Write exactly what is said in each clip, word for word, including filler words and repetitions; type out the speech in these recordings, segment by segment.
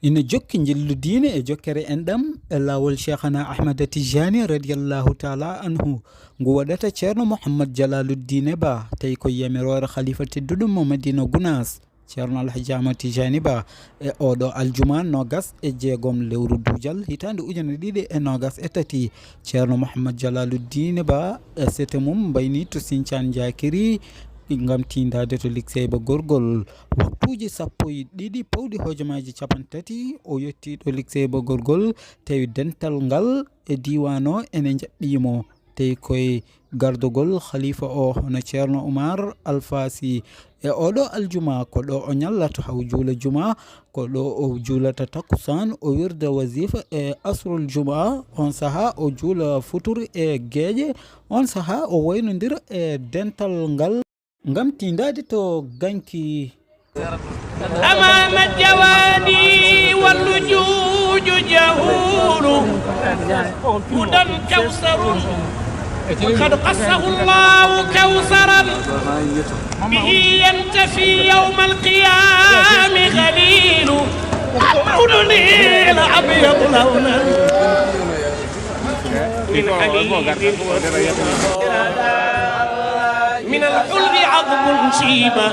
Ina jokki njillu diine e jokkere enɗam e laawol Cheikhana Ahmada Tijani radiyallahu taala anhu, ngu waɗata Ceerno Mouhammad Jalaluddine Ba, tawi ko yamiroore khalifa tedduɗo mo Madina Gunaas, Ceerno Alhaji Ahmad Tijani Ba, e oɗo aljuma nogas e jeegom lewru duujal hitaande ujunere ɗiɗi e nogas e tati. Ceerno Mouhammad Jalaluddine Ba e sete mum mbayni to Sincaan Njaakiri ngam tiindaade to Likseyba Gorgol. Waktuuji sappo e ɗiɗi pawɗi hojomaaji capanɗe tati, o yettii ɗo Likseyba Gorgol, tawi dental ngal e diiwaan o ene njaɓɓii mo. Tawi koye gardogol khalifa o, hono Ceerno Umar Alfasi. E oɗo aljuma, ko ɗo o ñallata haw juula juma, ko ɗo o juulata takkusaan, o wirda wasifa e asrul juma. On saha o juula futur e geeƴe, on saha o waynondira e dental ngal. Ngam tiindaade to ganki. أمام الجوادي واللجوج جهول، هدى كوثر، قد قصه الله كوثرا، به ينتفي يوم القيام غليل. أحمر الأبيض لونا، من حليب ودرية، من الحلب عظم شيبة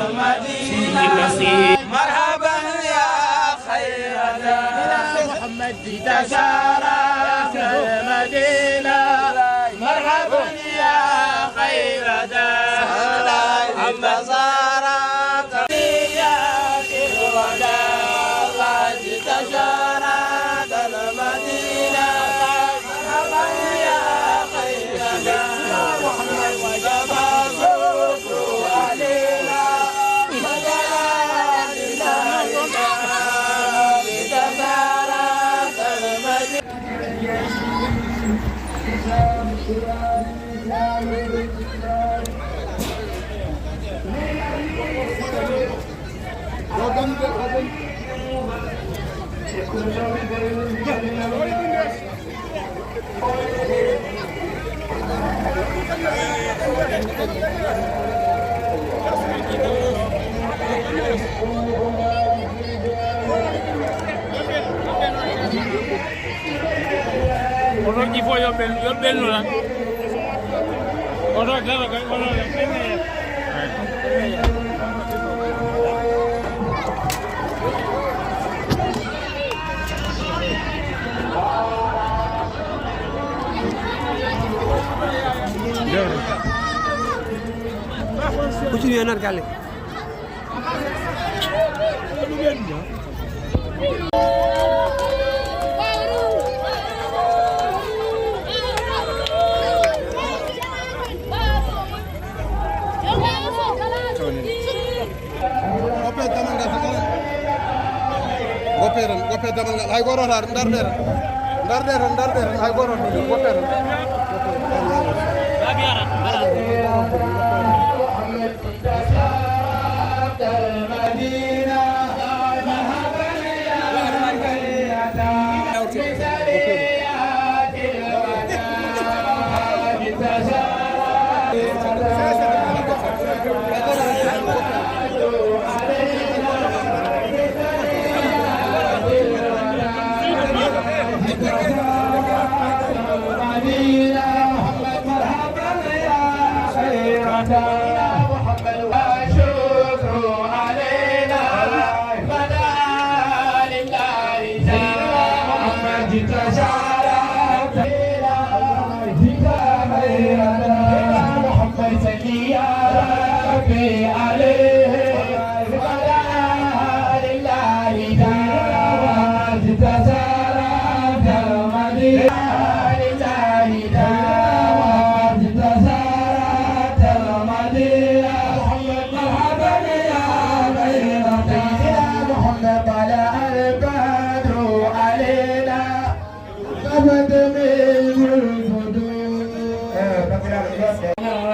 فيه نصيب. مرحبا يا خير دار، محمد تشارك المدينة. مرحبا يا خير دار، محمد تشارك الوداع، قد تشارك المدينة. مرحبا يا خير دار، محمد وجب الشكر علينا. Oto il faut yo ɓen, yo ɓennu tan. Oto daro kay, oto ɓenne. Kucini yo nat galle. Goppe damal ngal tan. Goppe tan, goppe damal ngal. Hay gooto tan, ndarde tan. Ndarde tan, ndarde tan, hay gooto tan, goppe tan.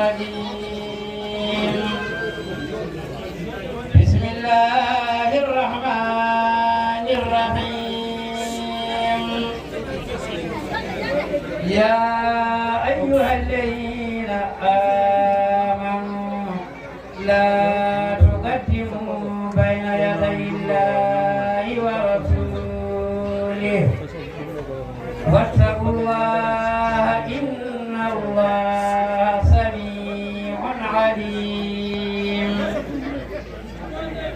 الرحيم. بسم الله الرحمن الرحيم. يا أيها الذين آمنوا لا تقدموا بين يدي الله ورسوله. الرحيم.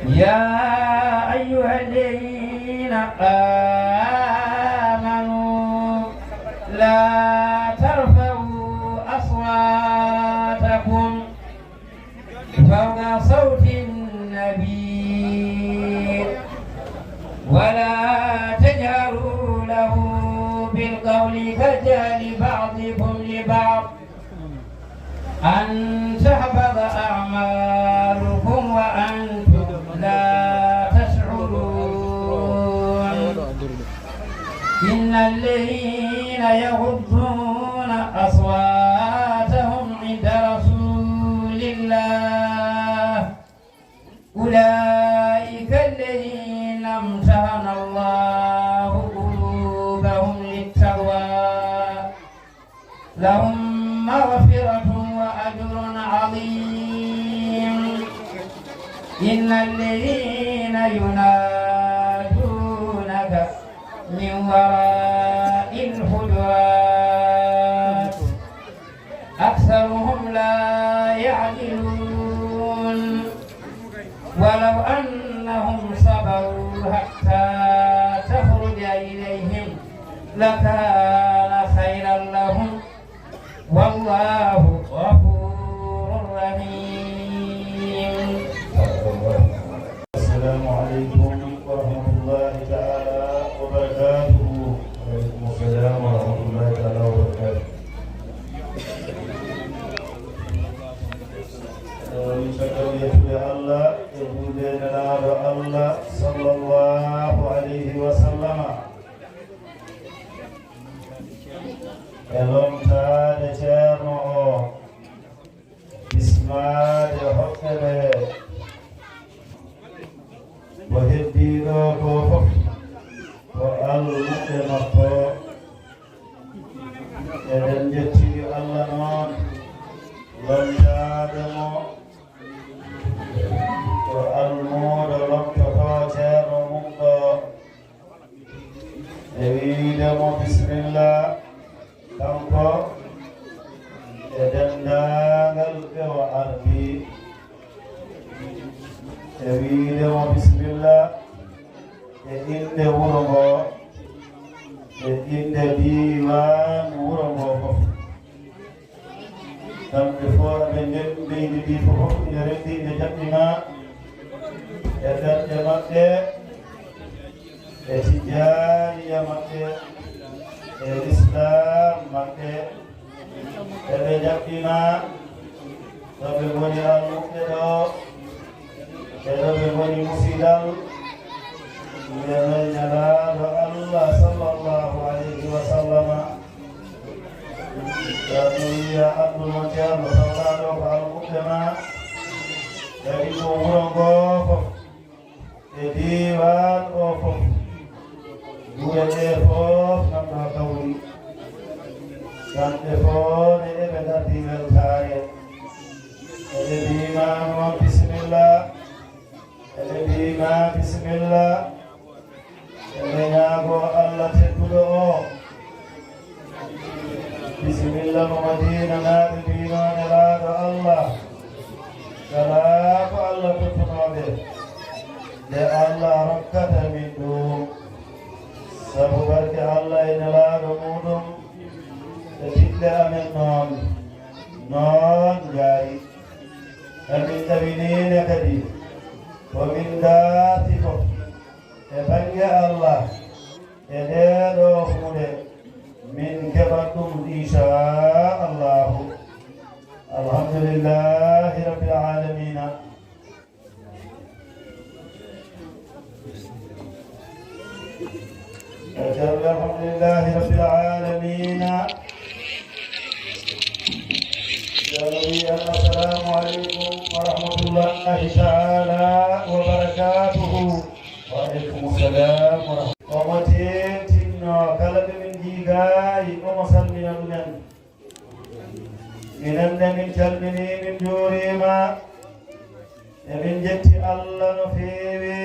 يا أيها الذين آمنوا لا ترفعوا أصواتكم فوق صوت النبي ولا تجهروا له بالقول كجهر بعضكم لبعض أن تحبط أعمالكم وأنتم لا تشعرون. إن الذين يغضون أصواتهم عند رسول الله أولئك الذين امتحن الله قلوبهم للتقوى لهم مغفرة وأجر عظيم. إن الذين ينادونك من وراء الحجرات أكثرهم لا يعقلون. ولو أنهم صبروا حتى تخرج إليهم لكان خيرا لهم. والله غفور رحيم. السلام عليكم ورحمة الله تعالى وبركاته. وعليكم السلام ورحمة الله تعالى وبركاته. Min caggal yettude Allah e juulde Nelaaɗo Allah sallallahu alayhi wa sallama, e lomtaade ceerno o, bismaade hoɓɓe ɓe, ko heddii ɗo ko fof ko almuɓɓe makko. Eɗen njettiri Allah noon, lomtaade mo ko almuudo lomtotoo ceerno mum ɗo, e wiyde mo bisimilla, kanko e denndaangal ɓe o ardii, e wiyde mo bisimilla e innde wuro ngo, e innde diiwaan wuro ngo fof. Kamɓe fof ɓe nde-, leydi ndi fof ina renndi, ina jaɓɓina e ɓerɗe maɓɓe, e tijaaniya maɓɓe, e lislaam maɓɓe, eɓe jaɓɓina to ɓe ngoni almuɓɓe ɗo, e to ɓe ngoni musidal, nde noon Nelaaɗo Allah sallallahu alayhi wa sallama, ceerno wiya, addu mo ceerno, tawɗaa ɗo ko almuɓɓe ma, kadi ko wuro ngo fof, e diiwaan o fof, gure ɗe fof nan ɗo kawri, kamɓe fof ne eɓe ngardi weltaare, eɓe mbiima noon bisimilla, eɓe mbiima bisimilla, eɓe ñaagoo Allah tedduɗo o, bisimilla mo Madiinanaaɓe mbiinoo Nelaaɗo Allah, kala ko Allah tottunoo ɓe, nde Allah rokkata min ɗum, sabu barke Allah e Nelaaɗo muuɗum, e ɓiɓɓe amen noon, noon njaari. Emin ɗaminii ne kadi ko min ndarti fof e bannge Allah e ɗee ɗoo huunde, min keɓat ɗum, inchaa Allahu. Alhamdulillahi Rabbil Aalamiina. Ceerno, alhamdulillahi rabbil aalamiina. Ceerno wiyi en, assalaamu aleykum wa rahmatullahi taala wa barakaatuhu. Wa aleykum salaam wa rahmatullahi. Omo teeŋtinno kala ɓe min njiidaay, omo salmina ɗumen. Minen ne, min calminii, min njuuriima, e min njetti Allah no feewi,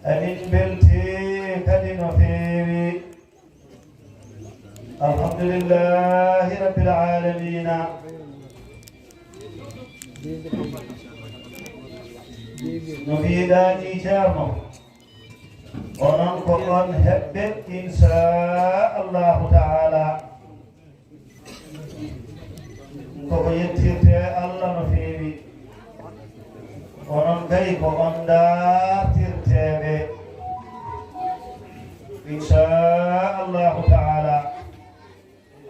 e min mbeltii kadi no feewi. Alhamdulillahi Rabbil Aalamiina. No mbiɗaa ni, Ceerno, onon ko on heɓɓe, inchaa Allaahu taala. Koko yettirtee Allah no feewi. Onon kay ko on ndaartirteeɓe. Inchaa Allaahu taala.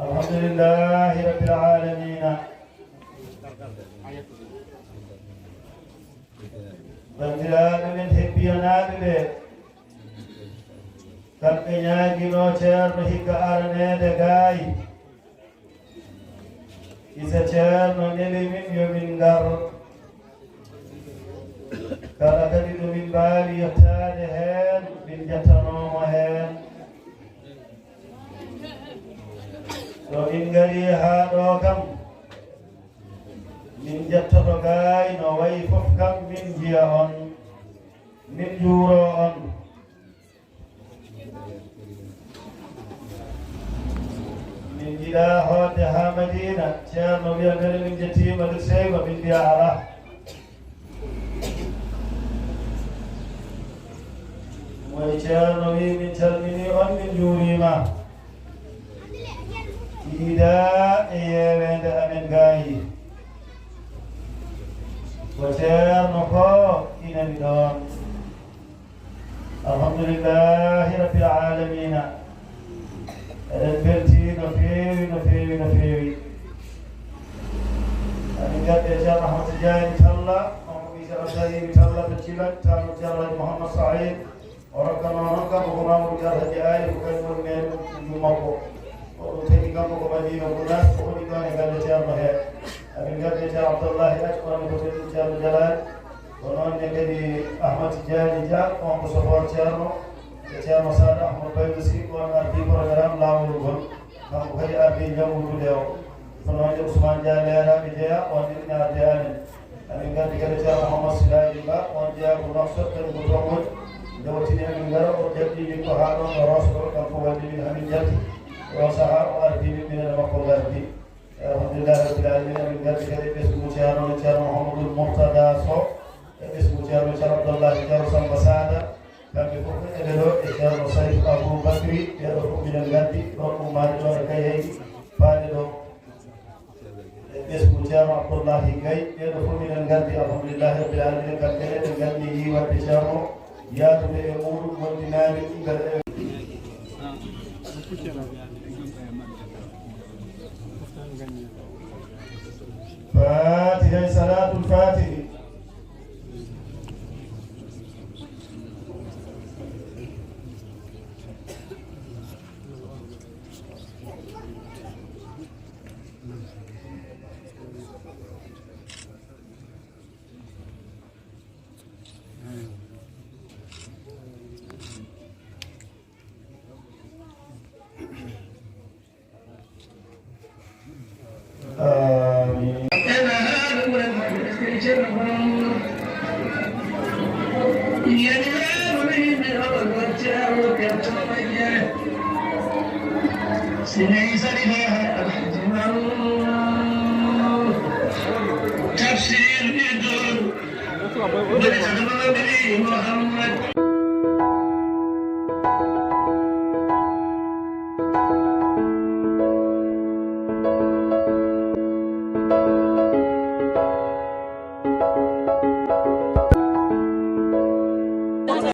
Alhamdulillaahi rabbil aalamiina. Banndiraaɓe men hebbiyanaaɓe ɓe, kamɓe ñaaginoo Ceerno hikka araneede gaay. Isa Ceerno neli min yo min ngar. Kala kadi ɗo min mbaawi yettaade heen, min njettanoo mo heen. Ɗo min ngari haa ɗo kam, min njettoto gaay no wayi fof kam, min njiya on, min njuuroo on. Min njiɗaa hootde haa Madiina, Ceerno wiya mbele min njettiima Lut Seyba, min mbiya alaa. Moy Ceerno wi min calminii on, min njuuriima. Iida e yeeweende amen gaayi. Ko Ceerno ko inani ɗoon. Alhamdulillaahi rabbil aalamiina. Eɗen mbeltii no feewi, no feewi, no feewi. Amin ngadde Ceerno Ahmad Tijaani Talla, on ko ɓii Ceerno Sahiibi Talla to Cilal, taanoo Ceerno Alhaji Mouhammad Sahiid. O rokkanoo noon kanko ko Mamadou Alhaji Aali, ko kañum woni maire jum makko. O ɗum tagi kanko ko Madina Gounass, ko woni ɗoon e galle Ceerno hee. Amin ngadde Ceerno Abdallahi Ac, on ne ko tedduɗo Ceerno Jalaali. Ko noon ne kadi Ahmad Tijaani Dia, on ko sofoor Ceerno, e Ceerno Saad Ahmad Baydo Sy, on ardii programme laawol ngol. Kanko kadi ardii njanngude o. Ko noon ne Ousmane Dia leeraaɓe jeyaa, on ne ina ardii amen. Amin nganndi kadi Ceerno Mouhammad Silaaji Ba, on jeyaa ko Nouakchott, kadi ko toon woni. Nde o tini amin ngara, o jaɓɓii min ko haa ɗoon ɗo Rosso ɗo, kanko walli min haa min njalti. Oon sahaa o ardii min, minen e makko ngardi. Alhamdulillahi rabbil alamina, min ngardi kadi e ɓesngu Ceerno men Ceerno Mouhamadou Mourtada Sow, e ɓesngu Ceerno Ceerno Abdallahi Ceerno Samba Sada, kamɓe fof eɓe ɗo, e Ceerno Salif Abou Bakri, ɓee ɗo fof minen ngardi ɗoon, ummaade ɗoon e Kayhayɗi, faade ɗo. E ɓesngu Ceerno Abdullahi Gaye, ɓee ɗo fof minen ngardi, alhamdulillahi rabbil alamina, kamɓe ne ɓe nganni yiiwatde Ceerno, yaadude e muuɗum, wondinaade ɗum mbele e Faatiha e Salaatul Faatihi. Amin. Tafsir